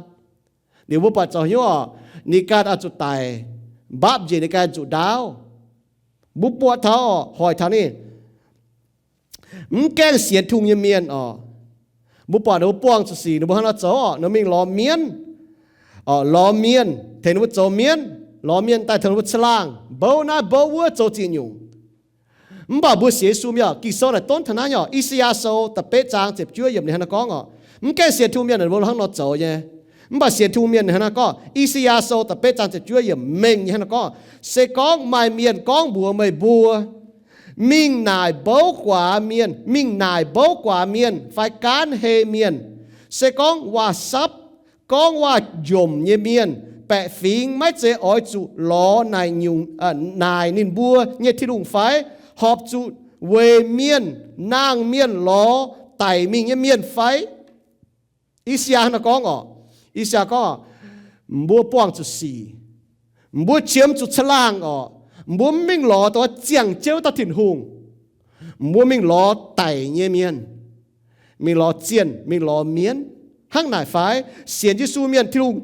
Liuz mbuo buatc zoux hnyouv oc, ninh ganh oix zuqc daic, mbapv njiec ninh ganh zuqc ndaauv. Mbuo buatc taux oc, hoic taux ninh mv gaengh sienx Tin-Hungh nyei mienh oc. Mbuo buatc ninh mbuo buangh zuqc sic, ninh mbuo hnangv nor zoux oc, ninh mingh lorz mienv, lorz mienh tengx ninh mbuo zoux mienv, lorz mienh daaih tengx ninh mbuo caangh laangh, mbouv naaiv mbouv wuov zoux ziex nyungc. Mv baac mbuo sienx Yesu mienh oc, Ging-Sou naaic donv taux naaiv nyei oc. I^saa^yaa Sou da'betv zaang ziepc juov yiemc ninh hnangv nor gorngv oc, mv gaengh sienx Tin-Hungh mienh ninh mbuo hnangv nor zoux nyei. Mv baac sienx Tin-Hungh mienh ninh hnangv nor gorngv, I^saa^yaa Sou da'betv zaang ziepc juov yiemc mengh nyei hnangv nor gorngv, se gorngv maaih mienh gorngv mbuox meih mbuo, mingh naaic mbouv guaax mienh, mingh naaic mbouv guaax mienh fai gaanv hei mienh, se gorngv waac-sapv, gorngv waac-njomc nyei mienh, baeqc fingx maiv zeiz oix zuqc lorz naaic nyungc, naaic ninh mbuo nyei Tin-Hungh fai? Horpc zuqc weic mienh, nangh mienh lorz daic mingh nyei mienh fai? I^saa^yaa hnangv nor gorngv oc. I^saa^yaa gorngv, Mbuo buangh zuqc sic, mbuo qiemx zuqc caangh laangh orqc, mbuo mv mingh lorz dongh ziangh jienv wuov dauh Tin-Hungh. Mbuo mingh lorz daic nyei mienh, mingh lorz zienh, mingh lorz mienv. Hnangv naaic fai? Sienx Yesu mienh, Tin-Hungh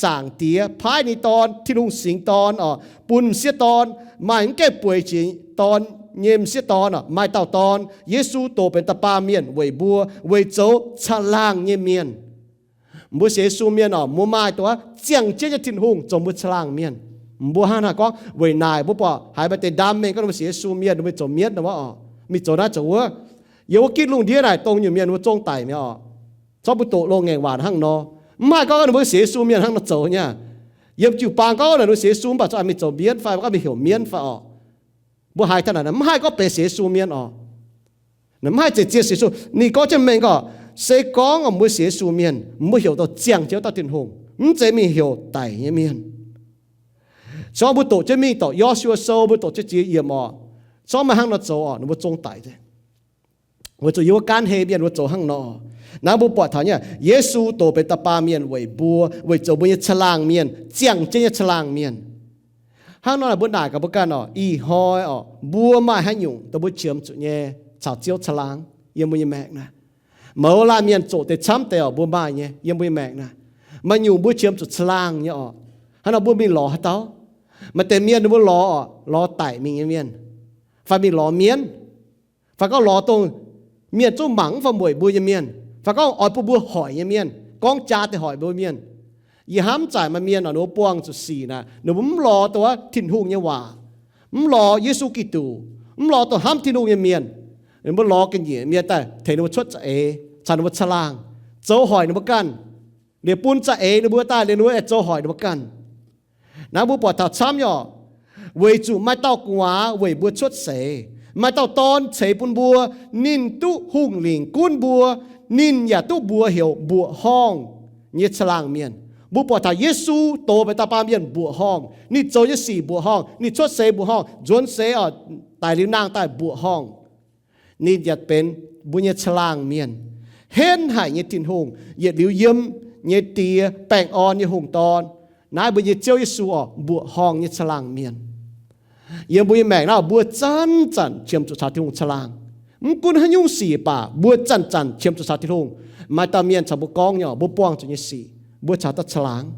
Zaangc Diex paaiv ninh Dorn, Tin-Hungh singx Dorn orqc, bun m'sieqv dorn, maaih mv gaengh bueix jiex dorn nyei m'sieqv dorn orqc, maaih dauh dorn, Yesu, doqc benx da'baamh mienh weic mbuo, weic zoux caangh laangh nyei mienh. Mbuo sienx Yesu mienh orqc, mbuo maaih dongh ziangh jienv nyei Tin-Hungh zoux mbuo caangh laangh mienh. Mbuo hnangv naaic gorngv weic naaic mbuo buatc haiz maaih deix ndaam mengh gorngv ninh mbuo sienx Yesu mienh, ninh mbuo zoux mienv nor orqc, mingh zoux naaiv zoux wuov. Yiem wuov gitv lungh ndiev naaic dongh nyungc mienh ninh mbuo zong daic mi'aqv orqc. Corc mbuo doqc loz-ngaengc waac hnangv nor. Mv haih gorngv ninh mbuo sienx Yesu mienh hnangv nor zoux nyei. Yiem jiu-baang gorngv ninh mbuo sienx Yesu mv baac zungv mingh zoux mienv fai gorngv mingh heuc mienv fai orqc. Mbuo haiz taux naaic mv haih gorngv benx sienx Yesu mienh orqc. Mv haih zeiz zien sienx Yesu. Ninh gorngv jienv mengh gorngv, se gorngv mbuo sienx Yesu mienh, mbuo heuc dongh ziangh jienv wuov dauh Tin-Hungh, mv zeiz mingh heuc daic nyei mienh. Corc mbuo doqc jienv mingh dorh Yo^su^waa Sou, mbuo doqc jienv ziex yiemc orqc, corc maiv hnangv nor zoux orqc, ninh mbuo zong daic. Weic zuqc yiem wuov gaanv hei mienh mbuo zoux hnangv nor. Naaiv mbuo buatc taux nyei, Yesu doqc benx da'baamh mienh weic mbuo, weic zoux mbuo nyei caangh laangh mienh, ziangh jienv nyei caangh laangh mienh. Hnangv nor naaic mbuo naaic gaax mbuo ganh orqc, ih hnoi orqc, mbuo maaih haaix nyungc dongh mbuo qiemx zuqc nyei caux Ziouv caangh laangh yiem mbuo nyei maengc naaic? Mouz laanh mienh zoqc deix camv deix orqc, mbuo maaih nyei yiem mbuo nyei maengc naaic. Maaih nyungc mbuo qiemx zuqc caangh laangh nyei orqc. Hnangv nor mbuo mingh lorz haaix dauh? Maaih deix mienh ninh mbuo lorz orqc, lorz daic mingh nyei mienh, fai mingh lorz mienv, fai gorngv lorz dongh mienh zungv mangc mv fai mueic mbuo nyei mienh, fai gorngv oix bun mbuo hoic nyei mienh, gorngv jaa deix hoic mbuo mienh. Yie hnamv zanc maaih mienh orqc, ninh mbuo buangh zuqc sic naaic, ninh mbuo mv lorz dongh wuov Tin-Hungh nyei waac, mv lorz Yesu Giduc, mv lorz dongh hnamv Tin-Hungh nyei mienh. Ninh mbuo lorz ga'nyiec mienh daaih tengx ninh mbuo cuotv za'eix, caux ninh mbuo caangh laangh, zoux hoic ninh mbuo ganh, liuz bun za'eix ninh mbuo daaih, liuz ninh mbuo aengx zoux hoic ninh mbuo ganh. Naaiv mbuo buatc taux camv nyei orqc, weic zuqc maaih dauh gu'nguaaz weic mbuo cuotv seix, maaih dauh dorn ceix bun mbuo, ninh duqv hungh lingc gunv mbuo, ninh yaac duqv mbuox heuc mbuoqc horngh nyei caangh laangh mienh. Mbuo buatc taux Yesu doz benx dauh baamh mienh mbuoqc horngh, ninh zoux nyei sic mbuoqc horngh, ninh cuotv seix mbuoqc horngh, nzuonx seix orqc, daic liuz nangh daaih mbuoqc horngh. Ninh yaac benx mbuo nyei caangh laangh mienh, henv haic nyei Tin-Hungh, yietc liuz yiem nyei Die, baengh orn nyei Hungh Dorn. Naaiv mbuo nyei Ziouv Yesu orqc, mbuoqc horngh nyei caangh laangh mienh. Yiem mbuo nyei maengc naaiv, mbuo zanc-zanc qiemx zuqc caux Tin-Hungh caangh laangh. Mv gunv haaix nyungc sic baac mbuo zanc-zanc qiemx zuqc caux Tin-Hungh. Maaih dauh mienh caux mbuo gorngv nyei orqc, mbuo buangh zuqc nyei sic, mbuo caux dauh caangh laangh.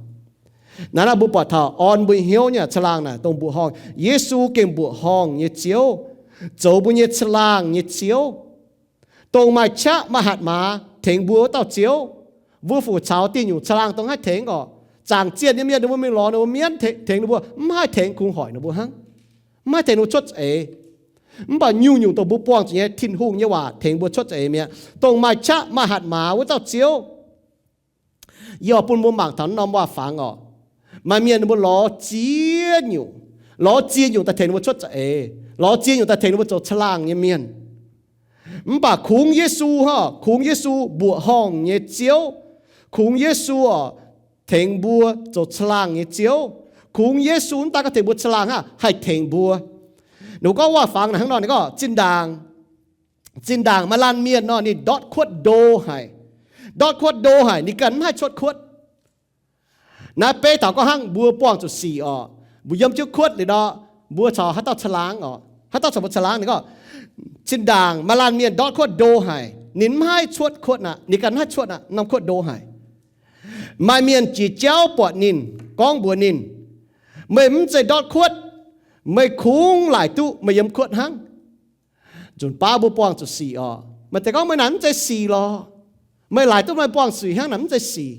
Naaiv naaiv mbuo buatc taux orn mbuo hnyouv nyei caangh laangh naaic dongh mbuoqc horngh. Yesu gengh mbuoqc horngh nyei Ziouv, zoux mbuo nyei caangh laangh nyei Ziouv, dongh maaih qaqv maaih hatc maaz tengx mbuo wuov dauh Ziouv. Mbuo fu caux diuh nyungc caangh laangh dongh haih tengx orqc? Zaangc zienh nyei mienh ninh mbuo mingh lorz ninh mbuo mienv tengx ninh mbuo, mv haih tengx kungx hoic ninh mbuo hnangv, mv haih tengx ninh mbuo cuotv za'eix. Mv baac nyungc-nyungc dongh mbuo buangh zuqc nyei Tin-Hungh nyei waac tengx mbuo cuotv za'eix mi'aqv. Dongh maaih qaqv maaih hatc maaz wuov dauh Ziouv. Yie oix bun mbuo mangc taux norm waac-fangx orqc. Maaih mienh ninh mbuo lorz ziex nyungc, lorz ziex nyungc daaih tengx ninh mbuo cuotv za'eix, lorz ziex nyungc daaih tengx ninh mbuo zoux caangh laangh nyei mienh. Mv baac kungx Yesu, hnangv kungx Yesu, mbuoqc horngh nyei Ziouv, kungx Yesu orqc, tengx mbuo zoux caangh laangh nyei Ziouv. Kungx Yesu mv daan gorngv tengx mbuo caangh laangh hnangv, haih tengx mbuo. Ninh mbuo gorngv waac-fangx naaic hnangv nor, ninh gorngv zinh ndaangc, zinh ndaangc maaih laanh mienh nor, ninh ndortv kuotv ndo haic. Ndortv kuotv ndo haic, ninh ganh mv haih cuotv kuotv. Naaiv beiv taux gorngv hnangv mbuo buangh zuqc sic orqc, mbuo yiem jienv kuotv liuz nor, mbuo caux haaix dauh caangh laangh orqc? Haaix dauh caux mbuo caangh laangh? Ninh gorngv, zinh ndaangc maaih laanh mienh ndortv kuotv ndo haic, ninh mv haih cuotv kuotv aqv, ninh ganh mv haih cuotv aqv, norm kuotv ndo haic. Maaih mienh jiex jauv buatc ninh, gorngv mbuox ninh, meih mv zeiz ndortv kuotv, meih kungx laaic duqv meih yiem kuotv hnangv. Nzunc baav mbuo buangh zuqc sic orqc, maaih deix gorngv, meih naaic mv zeiz sic lorqc. Meih laaic duqv meih buangh zuqc sic hnangv, naaic mv zeiz sic.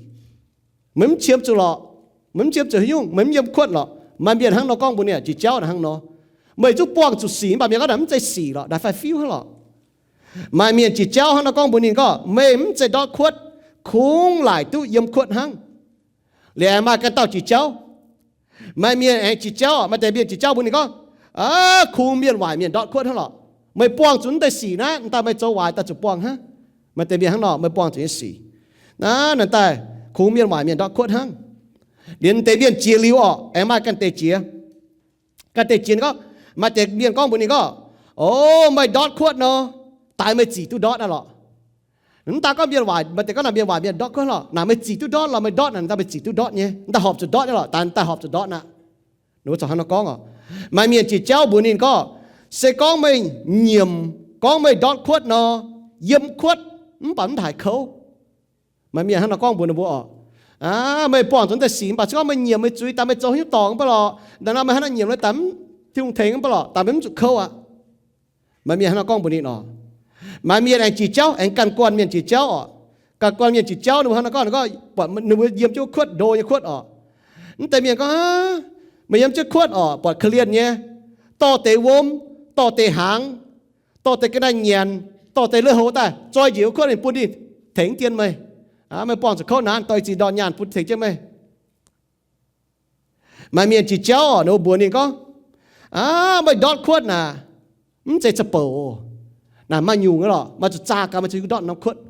Meih mv qiemx zuqc lorqc. Meih mv qiemx zuqc haaix nyungc, meih mv yiem kuotv lorqc. Maaih mienh hnangv nor gorngv mbuox ninh, jiex jauv naaic hnangv nor. Meih zungv buangh zuqc sic mv baac mienh gorngv naaic mv zeiz sic lorqc, naaic fai fiuv hnangv lorqc. Maaih mienh jiex jauv hnangv nor gorngv mbuox ninh gorngv, meih mv zeiz ndortv kuotv, kungx laaic duqv yiem kuotv hnangv. Liuz aengx maaih ganh dauh jiex jauv. Maaih mienh aengx jiex jauv, maaih deix mienh jiex jauv mbuox ninh gorngv, aa, kungx mienh waaic mienh ndortv kuotv hnangv lorqc. Meih buangh zuqc mv deix sic naaiv, daaih meih zoux waaic daaih zuqc buangh hnangv. Maaih deix mienh hnangv nor, meih buangh zuqc nyei sic naaiv, naaiv daaih kungx mienh waaic mienh ndortv kuotv hnangv. Liuz deix mienh jiex liuz orqc, aengx maaih ganh deix jiex. Ganh deix jiex gorngv, maaih deix mienh gorngv mbuox ninh gorngv, o, meih ndortv kuotv nor, daaih meih zic duqv ndortv naaiv lorqc. Mv daaih gorngv mienh waaic, maaih deix gorngv naaic mienh waaic mienh ndortv kuotv lorqc, naaic meih zic duqv ndortv lorqc, meih ndortv naaic, daaih meih zic duqv ndortv nyei, daaih horpc zuqc ndortv nyei lorqc, daaih daaih horpc zuqc ndortv aqv. Ninh mbuo corc hnangv nor gorngv oc. Maaih mienh jiex jauv mbuox ninh gorngv, se gorngv meih nyiemc, gorngv meih ndortv kuotv nor, yiem kuotv mv baac mv haaix kouv. Maaih mienh hnangv nor gorngv mbuox ninh mbuo oc. Aav, meih buangh zuqc daaih sic mv baac se gorngv meih nyiemc meih zuiz daaih meih zoux haaix nyungc dorngc mv baac lorqc, naaic nor meih hnangv naaiv nyiemc lorqc daaih mv, Tin-Hungh tengx mv baac lorqc, daaih meih mv zuqc kouv aqv. Maaih mienh hnangv nor gorngv mbuox ninh oc. Maaih mienh aengx jiex jauv, aengx ganh guanh mienh jiex jauv oc. Ganh guanh mienh jiex jauv ninh mbuo hnangv nor gorngv, ninh gorngv buatc ninh mbuo yiem jienv kuotv, ndo nyei kuotv oc. Mv deix mienh gorngv, meih yiem jienv kuotv oc, buatc korv-lienh nyei, dorh deix wuom, dorh deix hnaangx, dorh deix ga'naaiv nyanc, dorh deix lui-houx daaih zoi njiec wuov kuotv ninh bun ninh tengx dien meih. Aav, meih buangh zuqc kouv naaic, dorh zinh ndortv nyaanh bun tengx jienv meih. Maaih mienh jiex jauv oc, ninh mbuo mbuox ninh gorngv, aav, meih ndortv kuotv naaic, mv zeiz za'bouc, naaic maaih nyungc nyei lorqc, maaih zuqc zaah gaax, maaih zuqc ndortv norm kuotv.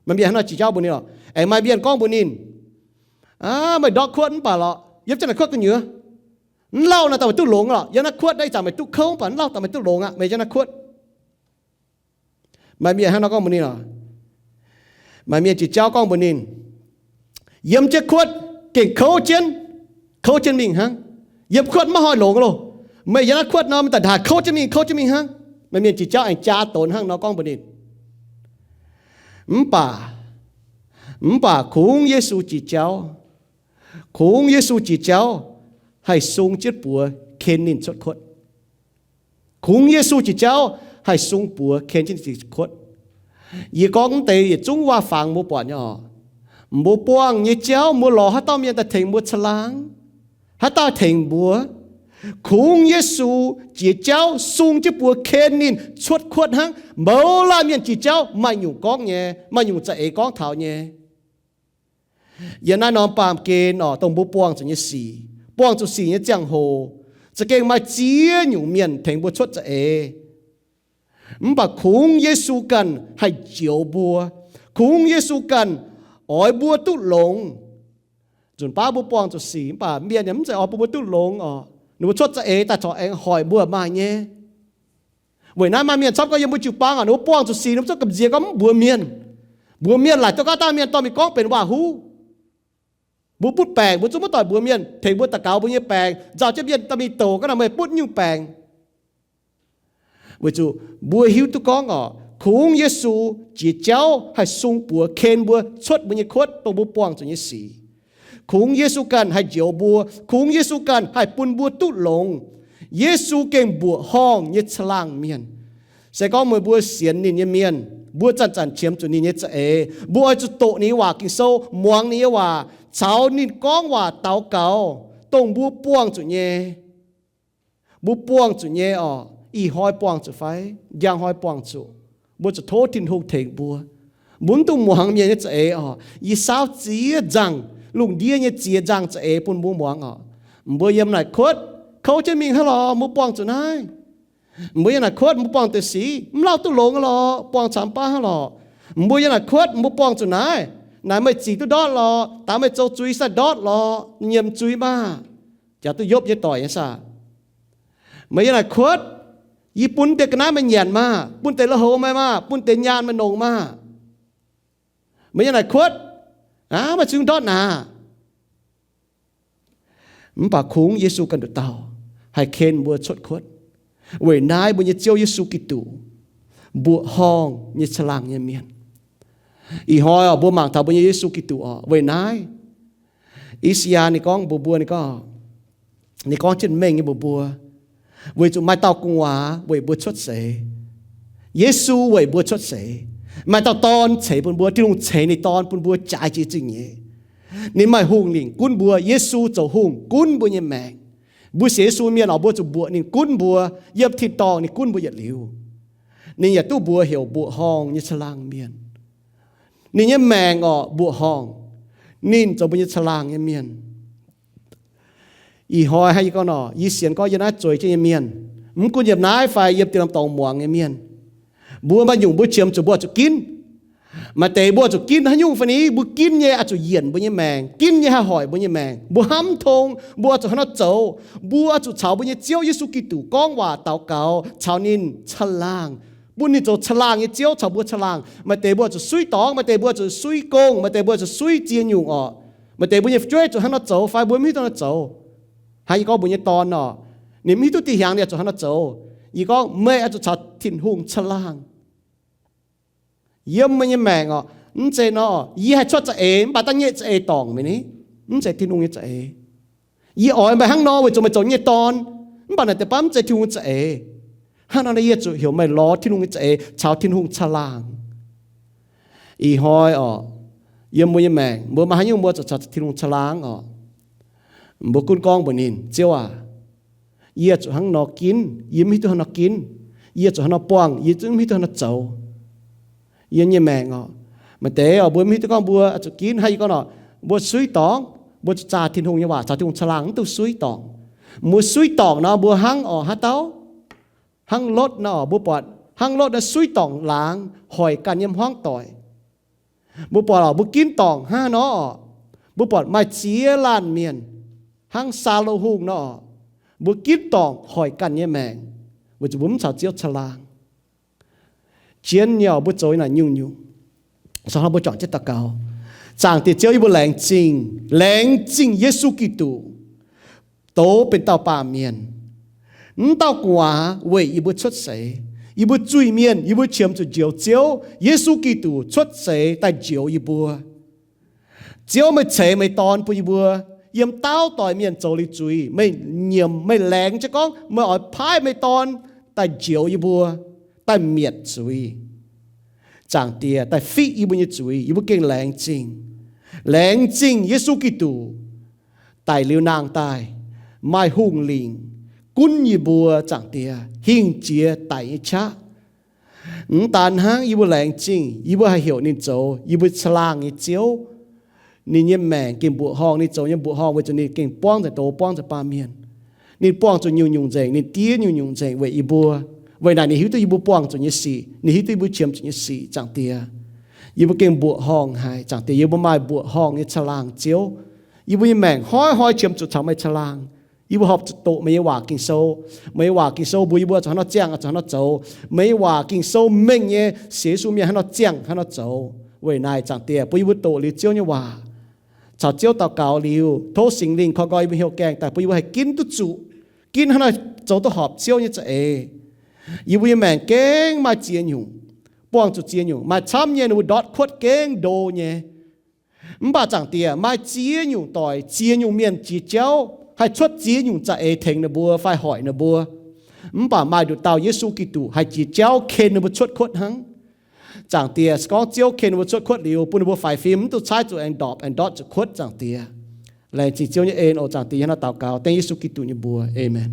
Maaih mienh hnangv nor jiex jauv mbuox ninh oc. Aengx maaih mienh gorngv mbuox ninh, aav, meih ndortv kuotv mv baac lorqc, yiem jienv naaic kuotv gu'nyuoz, mv lauh naaic daaih meih duqv longx lorqc, yiem naaiv kuotv naaiv ih zanc meih duqv kouv mv baac mv lauh daaih meih duqv longx aqv, meih yiem naaiv kuotv. Maaih mienh hnangv nor gorngv mbuox ninh oc. Maaih mienh jiex jauv gorngv mbuox ninh, yiem jienv kuotv gengh kouv jienv, kouv jienv mingh hnangv. Yiem kuotv maiv haih longx loh. Meih yiem naaiv kuotv nor, meih daaih ndaangc kouv jienv mingh, kouv jienv mingh hnangv. Maaih mienh jiex jauv aengx jaa donx hnangv nor gorngv mbuox ninh. Mv baac, mv baac kungx Yesu jiex jauv, kungx Yesu jiex jauv haih sung jienv buoz ken ninh cuotv kuotv. Kungx Yesu jiex jauv haih sung buoz ken jienv ninh cuotv kuotv. Yie gorngv mv deix yietc zungv waac-fangx mbuo buatc nyei oc. Mbuo buangh nyei jauv mbuo lorz haaix dauh mienh daaih tengx mbuo caangh laangh, haaix dauh tengx mbuo? Kungx Yesu jiex jauv sung jienv buoz ken ninh cuotv kuotv hnangv. Mouz laanh mienh jiex jauv maaih nyungc gorngv nyei, maaih nyungc za'eix gorngv taux nyei. Yiem naaiv norm baamh gen oc, dongh mbuo buangh zuqc nyei sic, buangh zuqc sic nyei ziangh hoc, za'gengh maaih ziex nyungc mienh tengx mbuo cuotv za'eix. Mv baac kungx Yesu ganh haih njoux mbuo. Kungx Yesu ganh oix mbuo duqv longx. Nzunc baav mbuo buangh zuqc sic mv baac mienh yaac mv zeiz oix bun mbuo duqv longx oc. Ninh mbuo cuotv za'eix daaih corc aengx hoic mbuo maaih nyei. Weic naaiv maaih mienh camv gorngv yiem mbuo jiu-baang oc, ninh mbuo buangh zuqc sic ninh mbuo zungv gamh nziex gorngv mv mbuox mienh. Mbuox mienh laaic duqv gaav dangh mienh dorh mingh gorngv benx waac-huv. Mbuo butv baengc mbuo zungv maiv doic mbuox mienh tengx mbuo daux gaux mbuo nyei baengc, nzauh jienv mienh dorh mingh douc gaav naaic meih butv nyungc baengc. Weic zuqc mbuo hiuv duqv gorngv oc, kungx Yesu jiex jauv haih sung buoz ken mbuo cuotv mbuo nyei kuotv dongh mbuo buangh zuqc nyei sic. Kungx Yesu ganh haih njoux mbuo. Kungx Yesu ganh haih bun mbuo duqv longx. Yesu gengh mbuoqc horngh nyei caangh laangh mienh. Se gorngv meih mbuo sienx ninh nyei mienh, mbuo zanc-zanc qiemx zuqc ninh nyei za'eix, mbuo oix zuqc doqc ninh nyei waac Ging-Sou, muangx ninh nyei waac, caux ninh gorngv waac daux gaux, dongh mbuo buangh zuqc nyei. Mbuo buangh zuqc nyei oc. Ih hnoi buangh zuqc fai? Njang hnoi buangh zuqc. Mbuo zuqc tov Tin-Hungh tengx mbuo. Mbuo mv dungx muangx mienh nyei za'eix oc. Yie saauv ziex nzangh, lungh ndiev nyei ziex nzangh za'eix bun mbuo muangx oc. Mbuo yiem naaic kuotv kouv jienv mingh hnangv lorqc, mbuo buangh zuqc naaiv. Mbuo yiem naaic kuotv mbuo buangh deix sic mv lauh duqv longx lorqc, buangh camv baav hnangv lorqc. Mbuo yiem naaic kuotv mbuo buangh zuqc naaiv. Naaic meih zic duqv ndortv lorqc, daaih meih zoux zuiz sai ndortv lorqc, nyiemc zuiz maah. Jaax duqv Yopv nyei doic nyei saah? Meih yiem naaic kuotv, yie bun deix ga'naaiv meih nyanc maah, bun deix lui-houx meih maah, bun deix nyaanh meih nongx maah. Meih yiem naaic kuotv, aav, meih zungv ndortv naaic. Mv baac kungx Yesu ganh nduqc dauh haih ken mbuo cuotv kuotv. Weic naaiv mbuo nyei Ziouv Yesu Giduc, mbuoqc horngh nyei caangh laangh nyei mienh. Ih hnoi oc, mbuo mangc taux mbuo nyei Yesu Giduc oc. Weic naaiv I^saa^yaa ninh gorngv mbuox mbuo, ninh gorngv, ninh gorngv jienv mengh nyei mbuox mbuo, weic zuqc maaih dauh gu'nguaaz weic mbuo cuotv seix. Yesu weic mbuo cuotv seix. Maaih dauh dorn ceix bun mbuo. Tin-Hungh ceix ninh dorn bun mbuo jaaix jiex zingh nyeic. Ninh maaih hungh lingc gunv mbuo. Yesu zoux hungh gunv mbuo nyei maengc. Mbuo sienx Yesu mienh oc, mbuo zuqc mbuoqc ninh gunv mbuo. Yiem tin-dorngh ninh gunv mbuo yietc liuz. Ninh yaac duqv mbuox heuc mbuoqc horngh nyei caangh laangh mienh. Ninh nyei maengc oc, mbuoqc horngh. Ninh zoux mbuo nyei caangh laangh nyei mienh. Ih hnoi hnangv yie gorngv nor, yie sienx gorngv yiem naaiv zueiz jienv nyei mienh, mv gunv yiem naaiv fai yiem dieh norm dorngx muangx nyei mienh, mbuo maaih nyungc mbuo qiemx zuqc mbuo oix zuqc ginv. Maaih deix mbuo oix zuqc ginv haaix nyungc fai ni, mbuo ginv nyei oix zuqc yienc mbuo nyei maengc, ginv nyei haih hoic mbuo nyei maengc. Mbuo hnamv mv tong, mbuo oix zuqc hnangv nor zoux. Mbuo oix zuqc caux mbuo nyei Ziouv Yesu Giduc gorngv waac daux gaux, caux ninh caangh laangh bun ninh zoux caangh laangh nyei Ziouv caux mbuo caangh laangh. Maaih deix mbuo zuqc suiv dorngx, maaih deix mbuo zuqc suiv gong, maaih deix mbuo zuqc suiv ziex nyungc orqc. Maaih deix mbuo nyei fu'jueiv zuqc hnangv nor zoux fai mbuo mv hiuv duqv nor zoux. Hnangv yie gorngv mbuo nyei dorn orqc, ninh mv hiuv duqv diuh hiaangx ninh zuqc hnangv nor zoux. Yie gorngv meih oix zuqc caux Tin-Hungh caangh laangh. Yiem meih nyei maengc orqc, mv zeiz nor, yie haih cuotv za'eix mv baac da'nyeic za'eix dorngc meih ni, mv zeiz Tin-Hungh nyei za'eix. Yie oix meih hnangv nor weic zuqc meih zoux yie nyei dorn, mv baac naaic deix baav mv zeiz Tin-Hungh nyei za'eix. Hnangv nor yie zuqc heuc meih lorz Tin-Hungh nyei za'eix caux Tin-Hungh caangh laangh. Ih hnoi orqc, yiem mbuo nyei maengc mbuo maaih haaix nyungc mbuo zuqc caux Tin-Hungh caangh laangh orqc, mbuo gunv gorngv mbuox ninh, Ziouv aac, yie zuqc hnangv nor ginv, yie mv hiuv duqv hnangv nor ginv. Yie zuqc hnangv nor buangh, yie zungv mv hiuv duqv hnangv nor zoux. Yiem nyei maengc orqc, maaih deix orqc mbuo mv hiuv duqv gorngv mbuo zuqc ginv hnangv yie gorngv orqc, mbuo suiv dorngx, mbuo zuqc zaah Tin-Hungh nyei waac caux Tin-Hungh caangh laangh mv duqv suiv dorngc. Mbuo suiv dorngc nor mbuo hnangv orqc haaix dauh, hnangv Lotv nor orqc, mbuo buatc hnangv Lotv naaiv suiv dorngc laangz hoic ganh nyei hmuangv doic. Mbuo buatc orqc, mbuo ginv dorngc hnangv nor orqc, mbuo buatc maaih ziex laanh mienh hnangv Saalotv Hungh nor orqc, mbuo ginv dorngc hoic ganh nyei maengc, weic zuqc mbuo mv caux Ziouv caangh laangh. Zien nyei orqc, mbuo zoux naaic nyungc-nyungc. Mbuo juangc jienv daux gaux. Zaangc Diex Ziouv, yie mbuo laengz zingh, laengz zingh Yesu Giduc douz benx dauh baamh mienh, mv dauh gu'nguaaz weic yie mbuo cuotv seix. Yie mbuo zuiz-mienh, yie mbuo qiemx zuqc njoux Ziouv, Yesu Giduc cuotv seix daaih njoux yie mbuo. Ziouv, meih ceix meih Dorn bun yie mbuo yiem dauh doix mienh zoux liuz zuiz. Meih nyiemc, meih laengz jienv gorngv meih oix paaiv meih Dorn daaih njoux yie mbuo, daaih mietc zuiz. Zaangc Diex, daaih fiqv yie mbuo nyei zuiz. Yie mbuo gengh laengz zingh, laengz zingh Yesu Giduc daic liuz nangh daaih, maaih hungh lingc gunv yie mbuo, Zaangc Diex, hingh jiex daic nyei qaqv. Mv daan hnangv, yie mbuo laengz zingh yie mbuo haih heuc ninh zoux yie mbuo caangh laangh nyei Ziouv. Ninh nyei maengc gengh mbuoqc horngh, ninh zoux nyei mbuoqc horngh weic zuqc ninh gengh buangv nzengc douz, buangv nzengc baamh mienh. Ninh buangh zuqc nyungc-nyungc nzengc, ninh diev nyungc-nyungc nzengc weic yie mbuo. Weic naaic ninh hiuv duqv yie mbuo buangh zuqc nyei sic, ninh hiuv duqv yie mbuo qiemx zuqc nyei sic, Zaangc Diex. Yie mbuo gengh mbuoqc horngh haic, Zaangc Diex. Yie mbuo maaih mbuoqc horngh nyei caangh laangh Ziouv. Yie mbuo nyei maengc hnoi-hnoi qiemx zuqc caux meih caangh laangh. Yie mbuo horpc zuqc doqc meih nyei waac Ging-Sou. Meih nyei waac Ging-Sou mbuox yie mbuo zuqc hnangv nor ziangh, zuqc hnangv nor zoux. Meih nyei waac Ging-Sou mengh nyei sienx Yesu mienh hnangv nor ziangh, hnangv nor zoux. Weic naaic, Zaangc Diex, bun yie mbuo doqc liuz Ziouv nyei waac, caux Ziouv daux gaux liuz, tov Singx Lingh koi nqoi yie mbuo hnyouv gaengh daaih, bun yie mbuo haih ginv duqv zuqc, ginv hnangv nor zoux duqv horpc Ziouv nyei za'eix. Yie mbuo nyei maengc gengh maaih ziex nyungc, buangh zuqc ziex nyungc. Maaih camv nyei ninh mbuo ndortv kuotv gengh ndo nyei. Mv baac Zaangc Diex, maaih ziex nyungc doic, ziex nyungc mienh jiex jauv haih cuotv ziex nyungc za'eix tengx ninh mbuo fai hoic ninh mbuo. Mv baac maaih nduqc dauh Yesu Giduc haih jiex jauv ken ninh mbuo cuotv kuotv hnangv. Zaangc Diex, se gorngv Ziouv ken ninh mbuo cuotv kuotv liuz, bun ninh mbuo faix fim, mv dungx caaiv zuqc aengx ndorpc, aengx ndortv zuqc kuotv, Zaangc Diex. Laengz zingh Ziouv nyei en oc, Zaangc Diex. Yie hnangv nor daux gaux dengv Yesu Giduc nyei mbuox. Aamen.